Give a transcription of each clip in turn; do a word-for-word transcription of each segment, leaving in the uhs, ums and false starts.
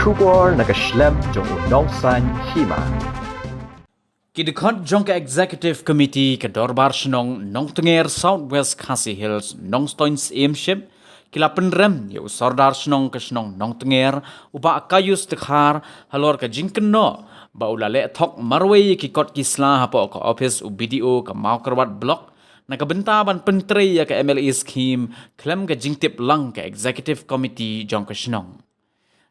Khubor na ka shlem jong u nongsan hima. Ki dkhot jong ka Executive Committee ka Dorbar Shnong Nongtnger South West Khasi Hills Nongstoiñ Syiemship ki la pynrem ïa u Sordar Shnong ka shnong Nongtnger u Bah Kaius Dkhar halor ka jingkynnoh ba u la leh thok marwei ïa ki kot ki sla hapoh ka office u B D O ka Mawkyrwat Block na ka bynta ban pyntrei ïa ka M L A scheme khlem ka jingtip lang ka Executive Committee jong ka shnong.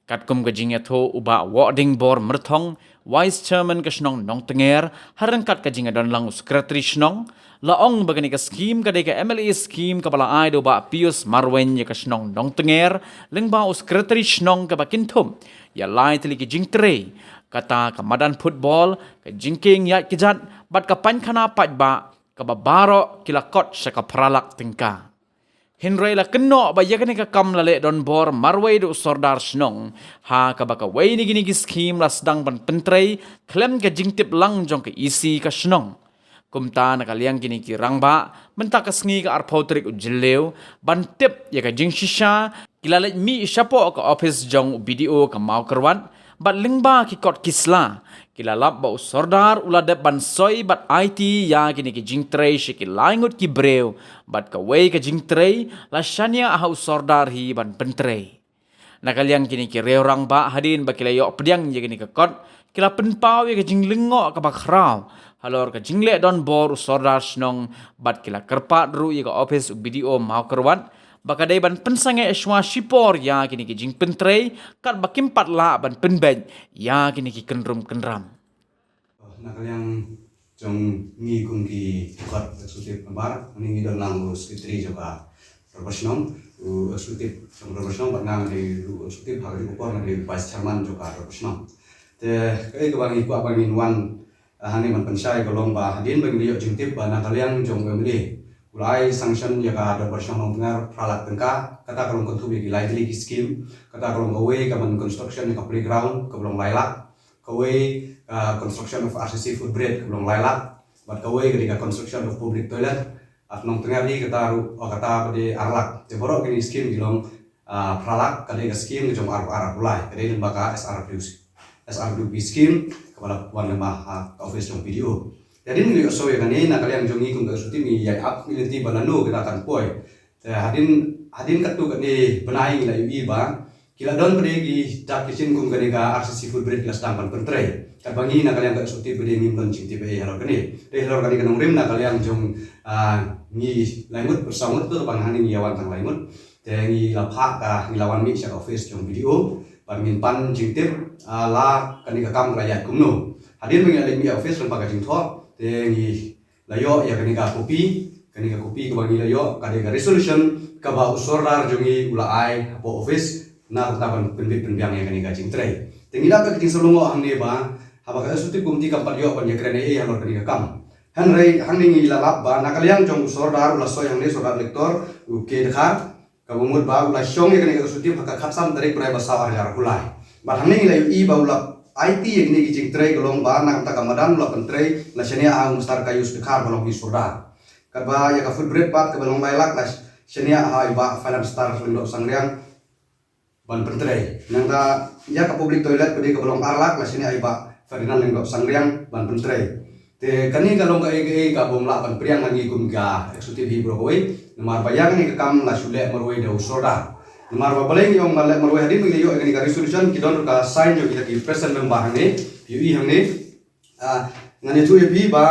Katkum ka jingïathuh u Bah Wohding Bor Myrthong, Vice Chairman ka shnong Nongtnger, ha ryngkat ka jingïadon lang u Secretary shnong, la ong ba kane ka scheme ka dei ka M L A scheme kaba la ai da u Bah Pius Marwein ïa ka shnong Nongtnger, lyngba u Secretary shnong kaba kynthup ïa lai tylli ki jingtrei, kata ka madan football, ka jingkieng ïaid kjat, bad ka painkhana paidbah, kaba baroh ki la kot sha ka phra lak tyngka. Hynrei la kynnoh ba ïa kane ka kam la leh donbor marwei da u Sordar shnong, ha kaba kawei na kine ki scheme la sdang ban pyntrei khlem ka jingtip lang jong ka E C ka shnong. Kumta na ka liang kine ki rangbah, mynta ka sngi ka arphew tarik u Jylliew, ban tip ïa ka jingshisha, ki la leit mih shapoh ka office jong u B D O ka Mawkyrwat, bad lyngba ki kot ki sla, ki la lap ba u Sordar u la dep ban soi bad aiti ïa kine ki jingtrei sha ki lai ngut ki briew, bad kawei ka jingtrei la shaniah ha u Sordar hi ban pyntrei. Na ka liang kine ki riew rangbah hadien ba ki la ïoh pdiang ïa kine ki kot, ki la pynpaw ïa ka jinglyngngoh kaba khraw halor ka jingleh donbor u Sordar shnong, bad ki la kyrpad ruh ïa ka office u B D O Mawkyrwat ba ka dei ban pynsangeh shuwa shipor ïa kine ki jingpyntrei, katba kim pat lah ban pynbeit ïa kine ki kynrum kynram. Na ka liang jong ngi kum ki kot executive member, ngi don lang u secretary jong ka dorbar shnong, u executive jong ka dorbar shnong, bad nga nga dei u executive, ha ka dei u por nga dei vice chairman jong ka dorbar shnong. Te kaei kaba ngi kwah ba ngin wan, ah, hangne ban pynshai ka long ba hadien ba ngi ïoh jingtip ba na ka liang jong u M L A u la ai sanction ïa ka dorbar shnong Nongtnger phra lak tyngka, kata ka long kynthup ïa ki lai tylli ki scheme, kata ka long kawei ka ban construction ïa ka playground kaba long lai lak, kawei, ah, construction of R C C footbridge kaba long lai lak, bad kawei ka dei ka construction of public toilet at Nongtnger hi, kata ruh, oh, kata pat dei ar lak. Te baroh kine ki scheme ki long, ah, phra lak, ka dei ka scheme ka jong ar ar lai, ka dei lyngba ka S R W C, S R W P scheme kaba la wan lyngba ha ka office jong B D O. Te hadien ngi ïohsngew ïa kane, na ka liang jong ngi kum ka executive ngi ïai ap ngi lynti ba lano kata kan poi. Te hadien, hadien katto katne bnai ngi la ïohi ba ki la don pat de ki dak ki shin kum kane ka R C C footbridge ki la sdang ban pyntrei. Katba ngi na ka liang ka executive pat de ngim don jingtip ei halor kane. Te halor kane ka nongrim na ka liang jong, ah, ngi lai ngut, pyrshah ngut, to ba hangne ngi ïa wan tang lai ngut. Te ngi la phah ka, ngi la wan mih sha ka office jong B D O, ba ngin pan jingtip, ah, la kane ka kam ka la ïaid kumno. Hadien ba ngi la leit mih office lyngba ka jingthoh, te ngi la ïoh ïa kane ka kopi, kane ka kopi kaba ngi la ïoh ka dei ka resolution kaba u Sordar jong ngi u la ai hapoh office na ka bynta ban pynbit pynbiang ïa kane ka jingtrei. Te ngi la ka jingsngewlyngngoh hangne ba haba ka executive committee kam pat ïoh ban ïakren ei ei halor kane ka kam. Hynrei hangne ngi la lap ba na ka liang jong u Sordar u la soi hangne, Sordar Elector u K Dkhar, kaba mut ba u la shong ïa kane ka executive ha ka khatsan tarik Naiwieng ba saw arhajar arphew lai. Bad hangne ngi la ïohi ba u la aiti ïa kine ki jingtrei ka long ba na ka bynta ka madan u la pyntrei, la shaniah ha u Mister Kaius Dkhar ba long i Sordar. Katba ïa ka footbridge pat kaba long lai lak la shaniah ha i Bah Ferdinand Star Lyngdoh Sangriang ban pyntrei. Nangta ïa ka public toilet pat de kaba long ar lak la shaniah ha i Bah Ferdinand Lyngdoh Sangriang ban pyntrei. Te kane ka long kaei kaei ka bym lah ban pdiang ha ngi kum ka executive hi baroh kawei. Namar ba ïa kane ka kam la shu leh marwei da u Sordar. Namar ba balei ngi ong ba leh marwei, hadien ba ngi la ïoh ïa kane ka resolution ki don ruh ka sign jong kita ki present member hangne, ïohi hangne. Ah, ngan ïathuh ïa phi ba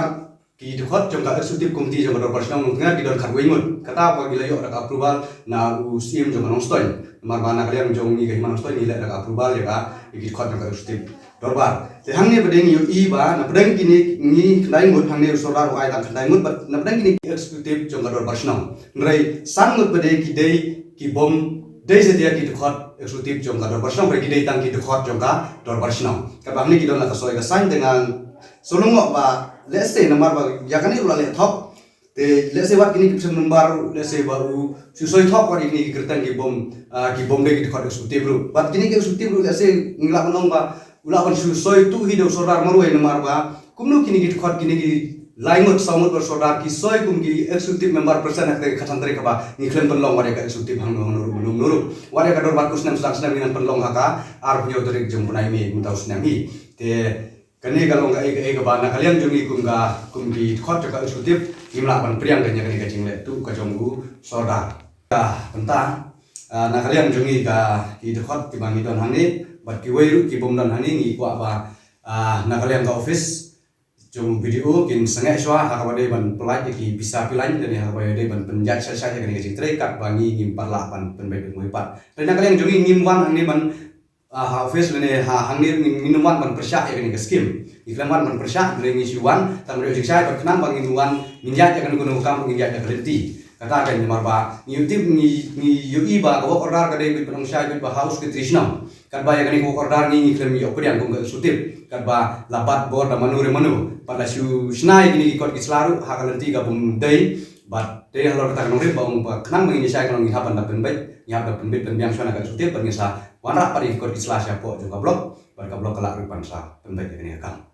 ki dkhot jong ka executive committee jong ka Dorbar Shnong Nongtnger ki don khatwei ngut. Kata ba ngi la ïoh da ka approval na u Syiem jong ka Nongstoiñ. Namar ba na ka liang jong ngi ka Hima Nongstoiñ ngi leh da ka approval ïa ka, ïa ki dkhot jong ka executive dorbar. Te hangne pat de ngi ïohi ba na pdeng kine ngi khyndai ngut, hangne u Sordar u ai tang khyndai ngut, bad na pdeng kine ki executive jong ka Dorbar Shnong. Hynrei san ngut pat de ki dei ki bym dei satia ki dkhot executive jong ka Dorbar Shnong, hynrei ki dei tang ki dkhot jong ka Dorbar Shnong. Katba hangne ki don la ka soi ka sign, te ngan sngewlyngngoh ba lehse namar ba ïa kane u la leh thok. Te lehse wat kine ki present member, lehse ba u shu soi thok wat ïa kine ki kyrteng ki bym, ah, ki bym dei ki dkhot executive ruh. Bad kine ki executive ruh lehse ngi lah ban ong ba u lah ban shu soi tuh hi da u Sordar marwei namar ba kumno kine ki dkhot, kine ki Lai ngut, saw ngut bad sordar ki soi kum ki executive member president ha kata ka khatsan tarik kaba ngi khlem pynlong wat ïa ka executive hangno hangno ruh, hangno hangno ruh. Wat ïa ka dorbar kut snem sdang snem ngi nang pynlong ha ka arphew tarik jong u bnai May mynta u snem hi. Te kane ka long kaei kaei kaba na ka liang jong ngi kum ka, kum ki dkhot jong ka executive ngim lah ban pdiang ïa kane ka jingleh tuh ka jong u sordar. Ka bynta, ah, na ka liang jong ngi ka, ki dkhot kiba ngi don hangne bad kiwei ruh ki bym don hangne, ngi kwah ba, ah, na ka liang ka office jong u B D O kin sangeh shuwa ha kaba dei ban pynlait ïa ki pisa pilain lane ha kaba dei ban pynjait shait shait ïa kane ka jingtrei katba ngi ngim pat lah ban pynbeit beit mo pat. Te na ka liang jong ngi ngim wan hangne ban, ah, ha office lane ha hangne ngin, ngin wan ban pyrshah ïa kane ka skim. Ngi khlem wan ban pyrshah, hynrei ngi shu wan tang ban ïoh jingshai bad khnang ba ngin wan ngin ïaid ïa kano kano ka kam, ngin ïaid ïa ka lynti. Kata ka namar ba ngi ïohi, ngi, ngi ïohi ba ka work order ka dei beit ban ong shai beit ba ha u secretary shnong. Katba ïa kane ka work order ngi, ngi khlem ïoh pdiang kum ka executive. Katba la bat bor da mano re mano. Pat la shu shna ïa kine ki kot ki sla ruh ha ka lynti ka bym dei. Bad te halor kata ka nongrim ba ong ba khnang ba ngin ïa shai ka long ngi hap ban da pynbeit, ngi hap da pynbeit pynbiang shuwa na ka executive bad ngin sa wanrah pat ïa ki kot ki sla shapoh jong ka block. Bad ka block ka lah ruh ban sa pynbeit ïa kane ka kam.